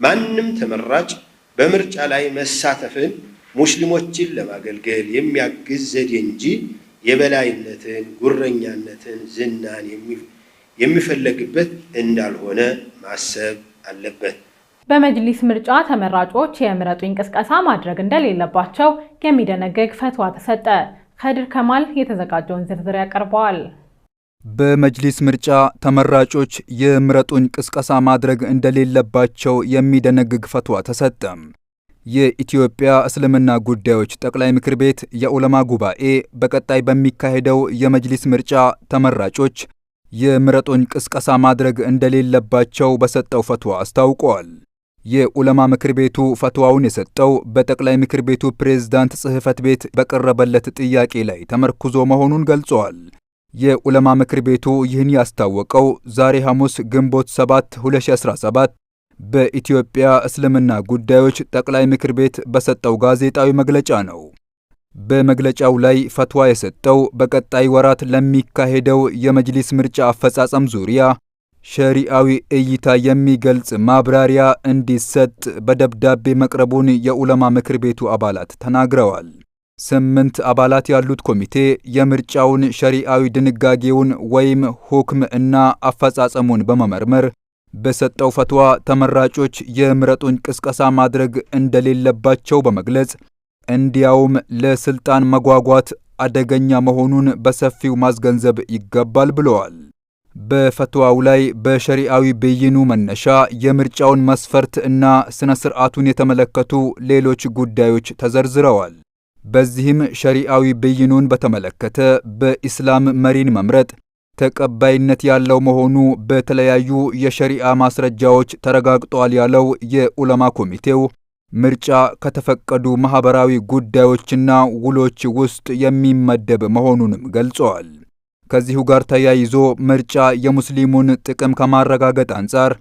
ማንም ተመራጭ በምርጫ ላይ መሳተፍን ሙስሊሞችን ለማገልገል የሚያግዝ ዘዴ እንጂ የበላይነትን፣ ጉረኛነትን፣ ዝናን የሚፈለግበት እንዳልሆነ ማሰብ አለበት። በመጅሊስ ምርጫ ተመራጮች የምረጡኝ ቅስቀሳ ማድረግ እንደሌለባቸው የሚደነግግ ፈትዋ ተሰጠ። ከድር ከማል የተዘጋጀውን ዝርዝር ያቀርበዋል። በመጅሊስ ምርጫ ተመራጮች የምረጡኝ ቅስቀሳ ማድረግ እንደሌለባቸው የሚደነግግ ፈትዋ ተሰጠ። የኢትዮጵያ እስልምና ጉዳዮች ጠቅላይ ምክር ቤት የዑለማ ጉባኤ በቀጣይ በሚካሄደው የመጅሊስ ምርጫ ተመራጮች የምረጡኝ ቅስቀሳ ማድረግ እንደሌለባቸው በሰጠው ፈትዋ አስታውቋል። የዑለማ ምክር ቤቱ ፈትዋውን የሰጠው በጠቅላይ ምክር ቤቱ ፕሬዝዳንት ጽሕፈት ቤት በቀረበለት ጥያቄ ላይ ተመርኩዞ መሆኑን ገልጿል። የዑለማ ምክር ቤቱ ይህን ያስታወቀው ዛሬ ሐሙስ ግንቦት 7 2017 በኢትዮጵያ እስልምና ጉዳዮች ጠቅላይ ምክር ቤት በሰጠው ጋዜጣዊ መግለጫ ነው። በመግለጫው ላይ ፈትዋ የሰጠው በቀጣይ ወራት ለሚካሄደው የመጅሊስ ምርጫ አፈጻጸም ዙሪያ ሸሪዓዊ እይታ የሚገልጽ ማብራሪያ እንዲሰጥ በደብዳቤ መቅረቡን የዑለማ ምክር ቤቱ አባላት ተናግረዋል። 8 አባላት ያሉት ኮሚቴ የምርጫውን ሸሪዓዊ ድንጋጌውን ወይም ሁክም እና አፈጻጸሙን በመመርመር በሰጠው ፈትዋ ተመራጮች የምረጡኝ ቅስቀሳ ማድረግ እንደሌለባቸው በመግለጽ እንዲያውም ለስልጣን መጓጓት አደገኛ መሆኑን በሰፊው ማስገንዘብ ይገባል ብለዋል። በፈትዋው ላይ በሸሪዓዊ ብይኑ መነሻ የምርጫውን መስፈርት እና ስነ ስርዓቱን የተመለከቱ ሌሎች ጉዳዮች ተዘርዝረዋል። በዚህም ሸሪዓዊ ብይኑን በተመለከተ በኢስላም መሪን መምረጥ ተቀባይነት ያለው መሆኑ በተለያዩ የሸሪዓ ማስረጃዎች ተረጋግጧል ያለው የዑለማ ኮሚቴው ምርጫ ከተፈቀዱ ማህበራዊ ጉዳዮችና ውሎች ውስጥ የሚመደብ መሆኑንም ገልጸዋል። ከዚሁ ጋር ተያይዞ ምርጫ የሙስሊሙን ጥቅም ከማረጋገጥ አንጻር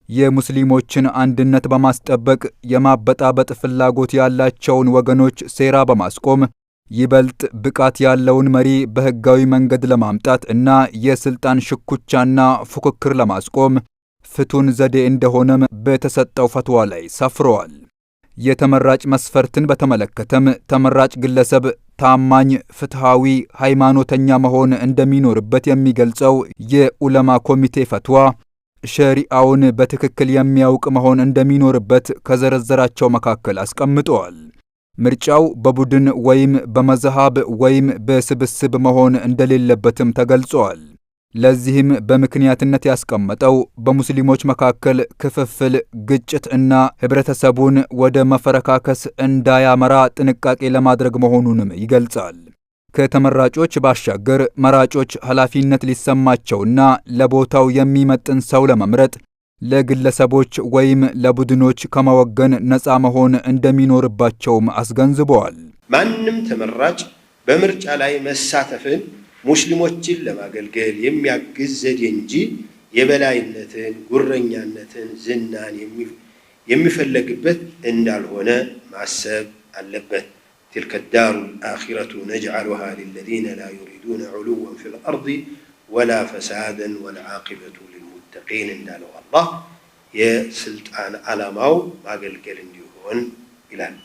የሙስሊሞችን አንድነት በማስጠበቅ የማበጣበጥ ፍላጎት ያላቸውን ወገኖች ሴራ በማስቆም ይበልጥ ብቃት ያለውን መሪ በሕጋዊ መንገድ ለማምጣት እና የስልጣን ሽኩቻና ፉክክር ለማስቆም ፍቱን ዘዴ እንደሆነም በተሰጠው ፈትዋ ላይ ሰፍረዋል። የተመራጭ መስፈርትን በተመለከተም ተመራጭ ግለሰብ ታማኝ፣ ፍትሃዊ፣ ሃይማኖተኛ መሆን እንደሚኖርበት የሚገልጸው የዑለማ ኮሚቴ ፈትዋ ሸሪዓውን በትክክል የሚያውቅ መሆን እንደሚኖርበት ከዘረዘራቸው መካከል አስቀምጠዋል። ምርጫው በቡድን ወይም በመዝሃብ ወይም በስብስብ መሆን እንደሌለበትም ተገልጿል። ለዚህም በምክንያትነት ያስቀመጠው በሙስሊሞች መካከል ክፍፍል፣ ግጭት እና ህብረተሰቡን ወደ መፈረካከስ እንዳያመራ ጥንቃቄ ለማድረግ መሆኑንም ይገልጻል። ከተመራጮች ባሻገር መራጮች ኃላፊነት ሊሰማቸውና ለቦታው የሚመጥን ሰው ለመምረጥ ለግለሰቦች ወይም ለቡድኖች ከመወገን ነፃ መሆን እንደሚኖርባቸውም አስገንዝበዋል። ማንም ተመራጭ በምርጫ ላይ መሳተፍን ሙስሊሞችን ለማገልገል የሚያግዝ ዘዴ እንጂ የበላይነትን፣ ጉረኛነትን፣ ዝናን የሚፈለግበት እንዳልሆነ ማሰብ አለበት። تلك الدار الآخرة نجعلها للذين لا يريدون علوا في الأرض ولا فسادا والعاقبة للمتقين እንዳለው አላህ የስልጣን ዓላማው ማገልገል እንዲሆን ይላል።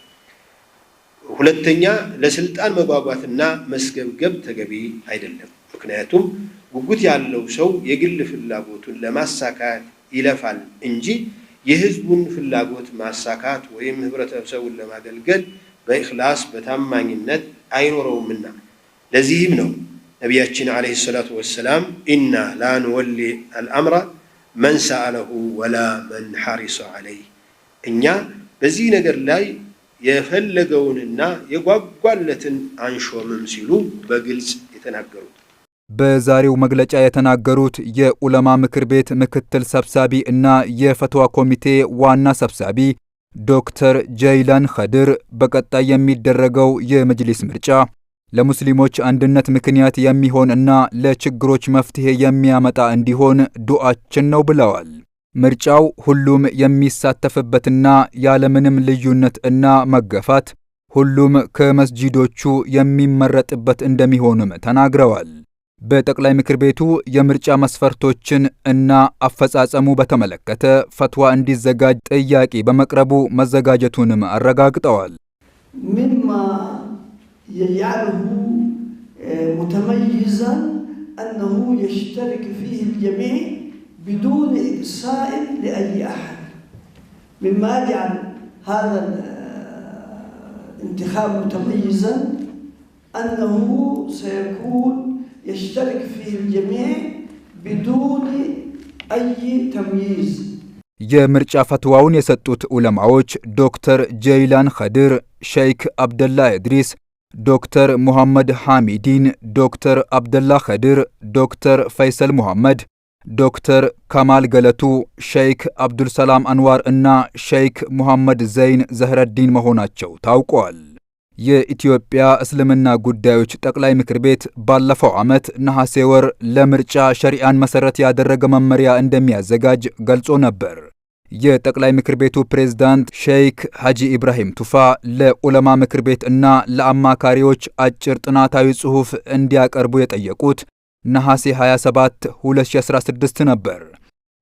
ሁለተኛ፣ ለስልጣን መጓጓትና መስገብገብ ተገቢ አይደለም። ምክንያቱም ጉጉት ያለው ሰው የግል ፍላጎቱን ለማሳካት ይለፋል እንጂ የህዝቡን ፍላጎት ማሳካት ወይም ህብረተሰቡን ለማገልገል በኢኽላስ በታማኝነት አይኖረውምና። ለዚህም ነው ነቢያችን ዓለይሂ ሰላቱ ወሰላም ኢና ላ ንወሊ አልአምረ መን ሰአለሁ ወላ መን ሐሪሰ ዓለይህ፣ እኛ በዚህ ነገር ላይ የፈለገውንና የጓጓለትን አንሾምም ሲሉ በግልጽ የተናገሩት። በዛሬው መግለጫ የተናገሩት የዑለማ ምክር ቤት ምክትል ሰብሳቢ እና የፈትዋ ኮሚቴ ዋና ሰብሳቢ ዶክተር ጀይላን ኸድር በቀጣይ የሚደረገው የመጅሊስ ምርጫ ለሙስሊሞች አንድነት ምክንያት የሚሆን እና ለችግሮች መፍትሄ የሚያመጣ እንዲሆን ዱዓችን ነው ብለዋል። ምርጫው ሁሉም የሚሳተፍበትና ያለምንም ልዩነት እና መገፋት ሁሉም ከመስጂዶቹ የሚመረጥበት እንደሚሆንም ተናግረዋል። በጠቅላይ ምክር ቤቱ የምርጫ መስፈርቶችን እና አፈጻጸሙ በተመለከተ ፈትዋ እንዲዘጋጅ ጥያቄ በመቅረቡ መዘጋጀቱንም አረጋግጠዋል። مما يجعله متميزا أنه يشترك فيه الجميع بدون إقصاء لأي أحد، مما يجعل هذا الانتخاب متميزا أنه سيكون يشترك فيه الجميع بدون أي تمييز. የምርጫ ፈትዋውን የሰጡት ዑለማዎች ዶክተር ጀይላን ኸድር፣ ሸይክ አብደላ እድሪስ፣ ዶክተር ሙሐመድ ሐሚዲን፣ ዶክተር አብደላ ኸድር፣ ዶክተር ፈይሰል ሙሐመድ፣ ዶክተር ከማል ገለቱ፣ ሸይክ አብዱልሰላም አንዋር እና ሸይክ ሙሐመድ ዘይን ዘህረዲን መሆናቸው ታውቋል። የኢትዮጵያ እስልምና ጉዳዮች ጠቅላይ ምክር ቤት ባለፈው ዓመት ነሐሴ ወር ለምርጫ ሸሪዓን መሰረት ያደረገ መመሪያ እንደሚያዘጋጅ ገልጾ ነበር። የጠቅላይ ምክር ቤቱ ፕሬዝዳንት ሼይክ ሐጂ ኢብራሂም ቱፋ ለኡለማ ምክር ቤት እና ለአማካሪዎች አጭር ጥናታዊ ጽሑፍ እንዲያቀርቡ የጠየቁት ነሐሴ 27 2016 ነበር።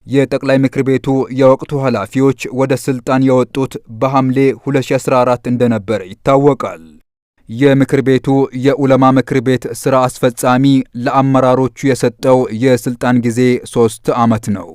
የጠቅላይ ምክር ቤቱ የወቅቱ ኃላፊዎች ወደ ስልጣን የወጡት በሐምሌ 2014 እንደነበር ይታወቃል። የምክር ቤቱ የኡለማ ምክር ቤት ሥራ አስፈጻሚ ለአመራሮቹ የሰጠው የስልጣን ጊዜ 3 ዓመት ነው።